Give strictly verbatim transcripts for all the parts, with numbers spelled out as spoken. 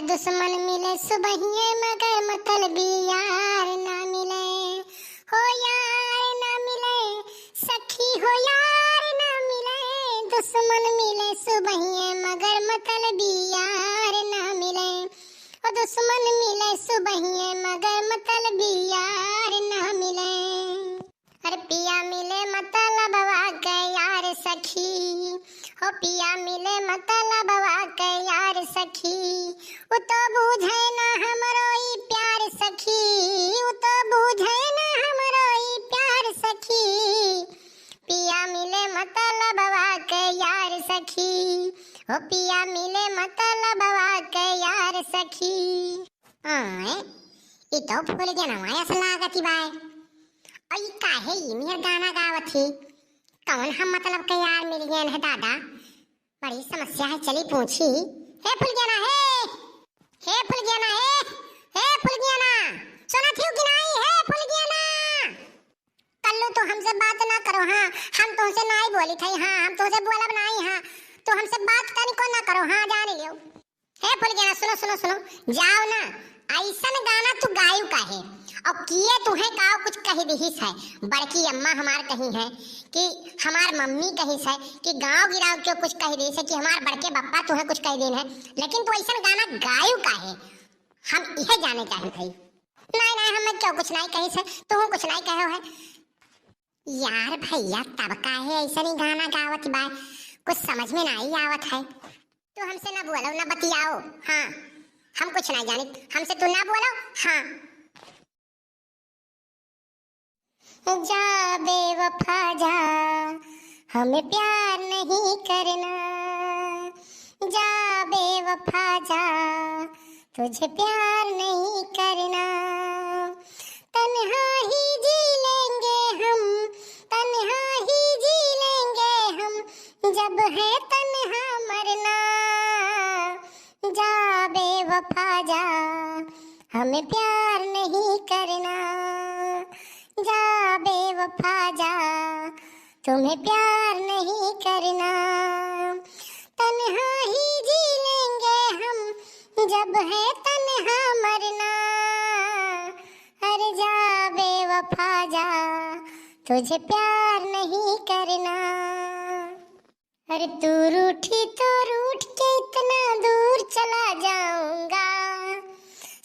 दुश्मन मिले सुबहिये मगर मतलबी यार ना मिले, हो यार ना मिले, सखी हो यार ना मिले। दुश्मन मिले सुबहिये मगर मतलबी यार ना मिले, ओ दुश्मन मिले सुबहिये मगर मतलबी यार ना मिले। अरे पिया मिले मतलबवा के यार सखी, हो पिया मिले मतलबवा के यार सखी। उ तो बूझे ना हमरो ई प्यार सखी, उ तो बूझे ना हमरो ई प्यार सखी। पिया मिले मतलबवा के यार सखी, हो पिया मिले मतलबवा के यार सखी। आए, ई तो फूलगेनवा अस लागत बाय। अउ ई काहे ई नियर गाना गावत ही? कौन हम मतलब के यार मिल गए हैं दादा? बड़ी समस्या है, चली पूछी। हे फूलगेना, हे, हे फूलगेना, हे, हे फूलगेना, सुनत हियो कि नाई? हे फूलगेना, कल्लू तू हमसे बात ना करो, हाँ, हम तुमसे नाई बोली थे, हाँ, हम तुमसे बोलब नाई, हाँ, तू हमसे बात तनिको ना करो, हाँ, जान लियो। हे फुलगेना, सुनो, सुनो, सुनो, जाओ ना, अइसन गाना तू गायू काहे? अउ किए तुहें काव कुछ कहि दिहिस है? बड़की अम्मा हमार कही है कि हमार मम्मी कहिस है कि गाँव गिराव के कुछ कहि दिहिस है कि हमार बड़के बप्पा तुहें कुछ कहि दिन है, लेकिन तू अइसन गाना गायू काहे? हम इहे जाने चाहत हई। नाई, नाई, हमें क्यों कुछ नाई कहिस है, तू कुछ नाई कहो है। यार भैया, तब काहे अइसन ही गाना गावत बा? कुछ समझ में नाई आवत है। तू हमसे ना बोलो, ना बतियाओ। हाँ, हम कुछ ना जानित, हमसे तू ना बोलो। हाँ। जा बेवफा जा, हमें प्यार नहीं करना। जा बेवफा जा, तुझे प्यार नहीं करना। तन्हा ही जी लेंगे हम, तन्हा ही जी लेंगे हम, जब है तन्हा मरना। जा बेवफा जा, हमें प्यार नहीं करना। जा बेवफा जा, तुम्हें प्यार नहीं करना। तन्हा ही जी लेंगे हम, जब है तन्हा मरना। अरे जा बेवफा जा, तुझे प्यार नहीं करना। अरे तू रूठी तो रूठ के इतना दूर चला जाऊंगा,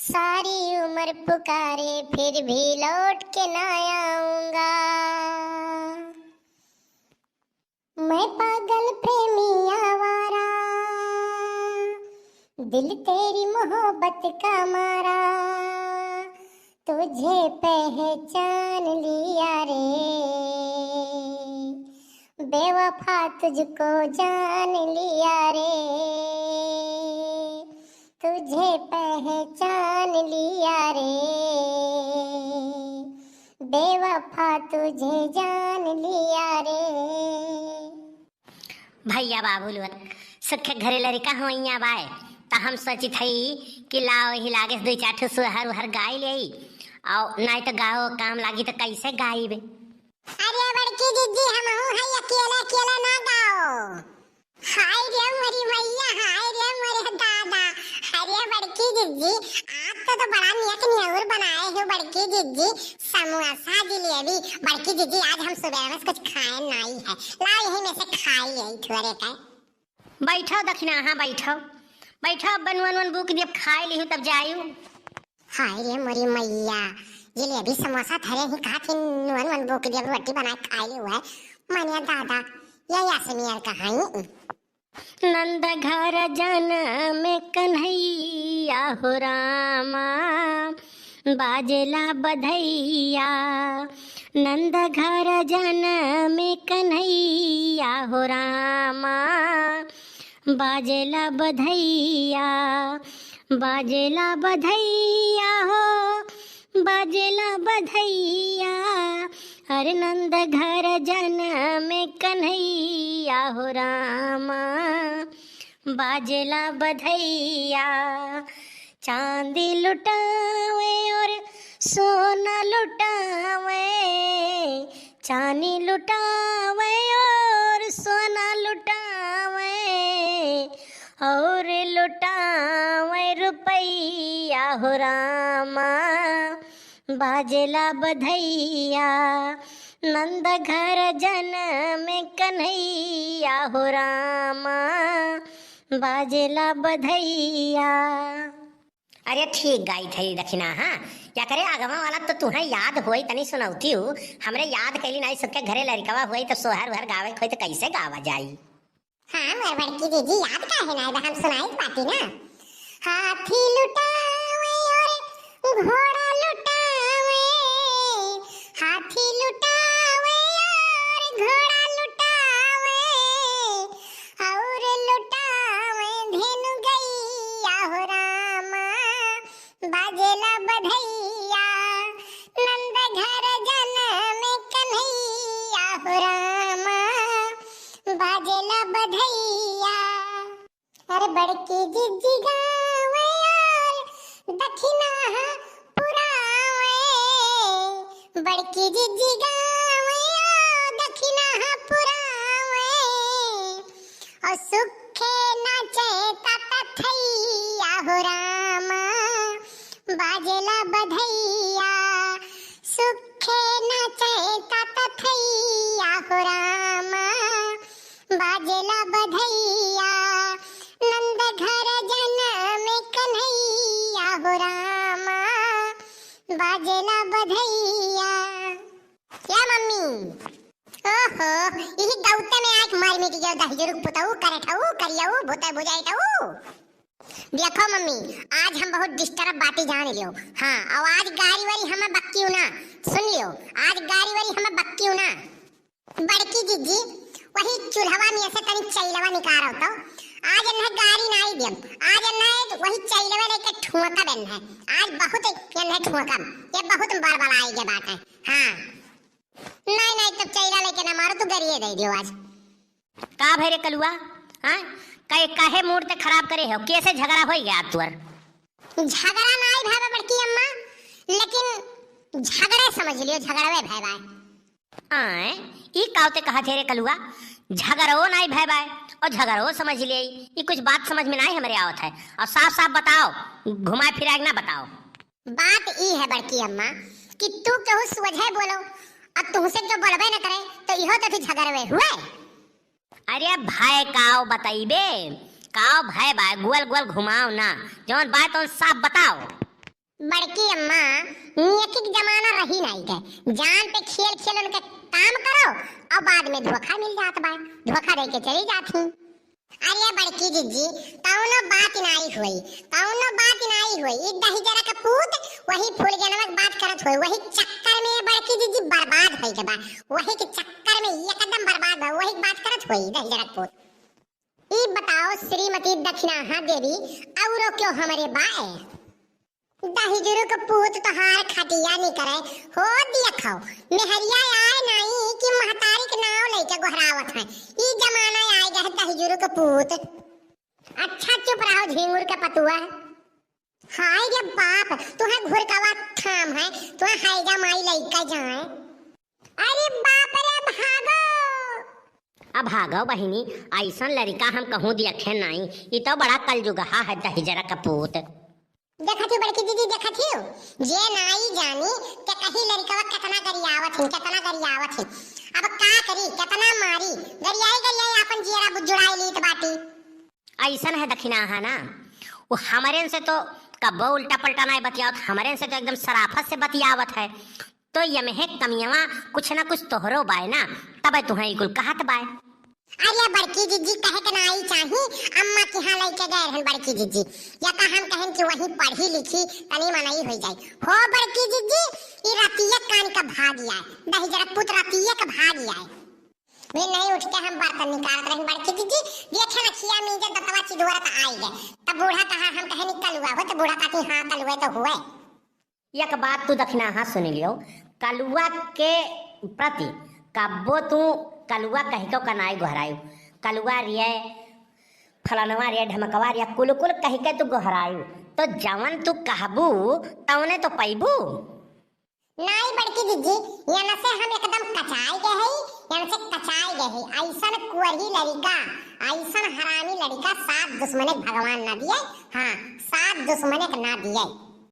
सारी उम्र पुकारे फिर भी लौट के ना आऊंगा। मैं पागल प्रेमी आवारा, दिल तेरी मोहब्बत का मारा, तुझे पहचान लिया रे, बेवफा तुझको जान लिया रे, तुझे पहचान लिया रे, बेवफा तुझे जान लिया रे। भैया बाबू लोग, सुखे घरे लड़का होइया बाय, त हम सोचित हई कि लाओ ही लागे से दुई चार ठो सोहर उहर गाई लेई, अउ नाई त गाओ काम लागी त कैसे गाइबे? अरे बड़की जिज्जी, हमहू हई, अकेला अकेला ना गाओ। हाय रे मोरी मैया, हाय रे मोरे दादा। अरे बड़की जिज्जी, आज तो, तो बड़ा नियत नियौर बनाए हो बड़की जिज्जी। समोसा, जिलेबी। बड़की जिज्जी, आज हम सुबह में से कुछ खाए नाई है। लाओ यही में से खाई है थोड़े का। बैठो दखिना, हाँ बैठो। बैठो, अब नुअन वन बूक दियब, खाए लिहू तब जायू। हाय रे मोरी मैया, जिलेबी समोसा धरे ही खात ही नुअन वन बूक दियब, रोटी बनाए खाए लिहू है। मानिया दादा, या यासमियर कहाई। नंद घर जनम कन्हैया हो रामा, बाजेला बधैया। नंद घर जनम कन्हैया हो रामा, बाजेला बधैया, बाजेला बधैया हो, बाजेला बधैया। अरे नंद घर जनम कन्हैया हो रामा, बाजेला बधैया। चांदी लुटावे और सोना लुटावे, चांदी लुटावे और सोना लुटावे, और लुटावे पैया हो रामा, बाजेला बधैया, नंद घर जनम कन्हैया हो रामा, बाजेला बधैया। अरे ठीक गाइत है दखिना, हाँ। या करे आगवा वाला तो तुहें याद होई, तनी सुनौती हूँ। हमरे याद कैली नाई, सबके घरे लड़कवा होई, तो सोहर उहर गावे के होई, तो कैसे गावा जाई? हाँ, मोर बड़की जीजी, याद काहे ना आइबा, हम सुनाइत बाटी ना। हाथी लुटावे और घोड़ा लुटावे, हाथी लुटावे और घोड़ा लुटावे, और लुटावे धेनु गैया हो रामा, बाजेला बधैया, नंद घर जनम कन्हैया हो रामा, बाजेला बधैया। अरे बड़की जिज्जी गावे और दखिना पुरावे, बड़की जिज्जी गावे और दखिना पुरावे, और सुखे नाचे तात थैया हो रामा, बाजेला बधैया, सुखे नाचे तात थैया हो रामा, बाजेला बधैया, नंद घर जनम कन्हैया हो रामा, बाजेला बधैया। क्या मम्मी? ओहो, यही गौते में आके मर मिट गयो दहिजरू के पुतऊ, करे ठऊ, करियऊ, भूते बुझाई ठऊ। देखो मम्मी, आज हम बहुत disturb बाटी जान लियो। हाँ, और आज गारी वारी हमें बक्कियो ना, सुन लियो, आज गारी वारी हमें बक्कियो ना। बड़की जिज्जी, वही चूल्हवा में से तनी चैलवा निकारो तो। आज इन्हें गारी नाई दियम, आज इन्हें वही चैलवा लेके ठुआकब इन्हें। आज बहुत इन्हें ठुआकब, ये बहुत बड़बड़ाई के बात है। हाँ, नहीं, नहीं, तब चैला लेके ना मारो, तू गरिए दे दियो आज। का भय रे कलुआ? हाँ? काहे, काहे mood ते खराब करे हो? कैसे झगड़ा होई गया तुअर? झगड़ा नाई भय बा बड़की अम्मा, लेकिन झगड़े समझ लियो, झगड़वे भय बा। आए, ई काव ते कहा थे रे कलुआ? झगड़ो नाई भय बा, और झगड़ो समझ ले, ई कुछ बात समझ में नाई हमरे आवत है। और साफ साफ बताओ, घुमा फिरा के ना बताओ। बात ई है बड़की अम्मा कि तू केहू सोझे बोलो, अब तुहसे जो बोलबे न करे तो इहो तो फिर झगड़वे हुए। अरे भाई काव बतइबे, काव भाई बा, गोल गोल घुमाओ ना, जौन बात तौन साफ बताओ। बड़की अम्मा, नियकी के जमाना रही नाई के, जान पे खेल खेल उनके काम करो और बाद में धोखा मिल जात बा, धोखा दे के चली जात ही। अरे बड़की जिज्जी, कौनो बात नाई हुई, कौनो बात नाई हुई। ई दहिजरा के पूत वही फूलगेनवा के बात करत हुई, वही चक्कर में बड़की जिज्जी बर्बाद होई के बा, वही के चक्कर में एकदम बर्बाद बा, वही के बात करत हुई दहिजरा के पूत। ई बताओ श्रीमती दखिनाहा देवी, औरो क्यों हमरे बाए? दहिजरू के पूत तोहार खटिया निकरे हो, देखो, मेहरिया आए नाई कि महतारी के नाव लेके गोहरावत है। ई जमाना आए गए दहिजरू के पूत। अच्छा चुप रहो झिंगुर के पतुआ। हाय रे बाप, तुहे घुरकवा थाम है, तुहे हैजा माई लइका जाए। अरे बाप रे, भागो। अब भागो बहिनी, ऐसन लड़िका हम कहूँ देखे नाई, ई तो बड़ा कलजुगहा है दहिजरा के पूत। देखत ही बड़की दीदी, देखत ही, जे नाई जानी के कही लड़िकवा केतना गरियावत ही, केतना गरियावत ही। अब का करी, केतना मारी, गरियाई गरियाई आपन जियरा बु-, जुड़ाई लीत बाटी। ऐसन है दखिनाहा ना, वो हमरेन से तो कब्बो उल्टा पलटा नाई बतियावत, हमरेन से तो एकदम सराफत से बतियावत है। तो यमहे कमियवा कुछ ना कुछ तोहरो बाय ना, तबे तुहें ई कुल कहत बाय। अरे बड़की जिज्जी कहे के नाई चाही, अम्मा के यहाँ लइके गए रहन बड़की जिज्जी। या का हम कहन कि वहीं पढ़ी लिखी, तनी मनई होई जाई। हो बड़की जिज्जी, ई रतिये कान का भाग आए, दहिजरा पूत रतिये का भाग आए। भी नहीं उठ के हम बर्तन निकालत रही बड़की दीदी, देखे ना खिया मीजे दतवा चिदुअरत आई गए। तब बूढ़ा कहा, हम कहे नहीं कलुआ हो, तो बूढ़ा कहती हाँ कलुआ तो हुए। एक बात तू दखिनाहा सुन लियो, कलुआ के प्रति कब्बो तू कलुआ कह के का नाई गोहरायु, कलुआ रिये, फलनवा रिये, ढमकवा रिये, कुल कुल कह के तू गोहरायु, तो जवन तू कहबू तवने तो पैबू। नाई बड़की जिज्जी, यन से हम एकदम कचाई गए हई, एनसे कचाए गए है। ऐसन कुअरही लड़िका, ऐसन हरामी लड़िका सात दुश्मने के भगवान ना दिए। हाँ, सात दुश्मने के ना दिए।